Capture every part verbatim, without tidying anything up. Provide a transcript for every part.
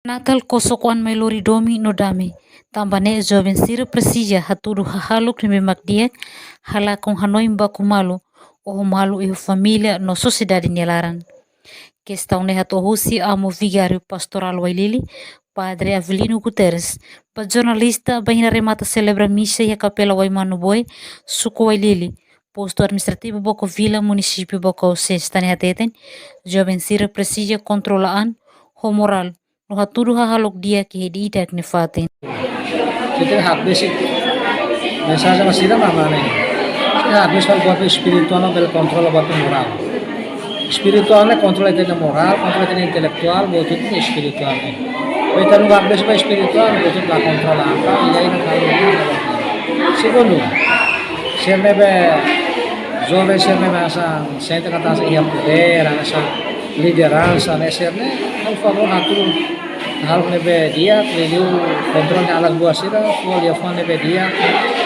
Natál kosok-oan mai lori domin no dame. Tanba ne'e joven sira presiza hatudu hahalok ne'ebé mak di'ak, halakon hanoin baku malu, oho malu iha família no sosiedade nia laran. Kestaun ne'e hato'o husi Amu Vigáriu Pastorál Wailili, Padre Avelino Guterres, ba jornalista bainhira remata selebra misa iha Kapela Wai Manuboe, Suku Wailili, Postu Administrativu Baucau Vila, Munisípiu Baucau, Sesta ne'e hateten, joven sira presiza kontrola an ho morál, no hatudu hahalok di'ak iha ida-idak nia fatin. Ita hakbesik mensajen ba sira mak ne'e. Ita hakbesik fali buat espirituál no bele kontrola buat morál. Espirituál ne'e kontrola ita-nia morál, kontrola ita-nia intelektuál, buat itu espirituál ne'e. Ba ita nunka hakbesik ba espirituál, buat itu la kontrola apa, iya ina kalau. Segundu, sira ne'ebé joven sira ne'ebé hanesan sente katak hanesan iha podér, hanesan lideransa, ne'e sira ne'e, por favór, hatudu hahalok ne'ebé di'ak, liuliu kontrola nia alas buah sira, fó liafuan ne'ebé di'ak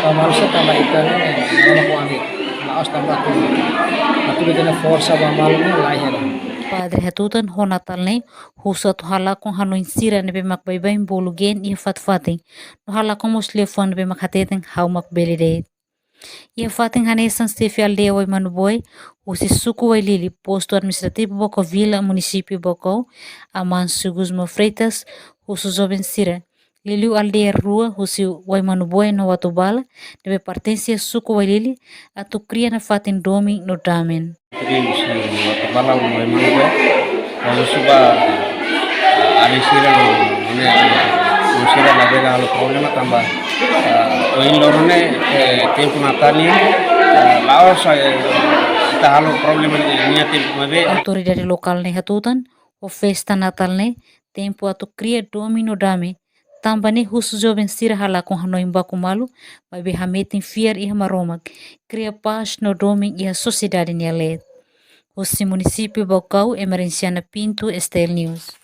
ba malu sira tanba ita ne'e, nona kuangi, la'ós tanba atu, atu ita-nia forsa ba malu ne'e, lae hela. Padre hatutan ho Natál ne'e, husu atu halakon hanoin sira ne'ebé mak baibain bolu gén iha fatin-fatin, no halakon mós liafuan ne'ebé mak hateten ha'u mak bele de'it. Iha fatin hanesan, xefe aldeia Wai Manuboe, husi Suku Wailili, Postu Administrativu Baucau Vila, Munisípiu Baucau, Amancio Gusmão Freitas, husu joven sira, liuliu aldeia rua, husi Wai Manuboe no Watubala, ne'ebé pertense Suku Wailili, atu kria nafatin domin no dame. Husi Watubala no Wai Manuboe, husu ba, ah, alin sira no, no, no sira labele halo problema tanba, ah, ohin loron ne'e, eh, tempu Natál nian, eh, la'ós, eh, ita halo problema ne'e, nia tempu maibé. Autoridade lokál ne'e hatutan, ho festa Natál ne'e, tempu atu kria domin no dame, tanba ne'e husu joven sira halakon hanoin baku malu, maibé hametin fiar iha Maromak, kria pás no domin iha sosiedade nia leet. Husi Munisípiu Baucau, Emerenciana Pinto, S T L News.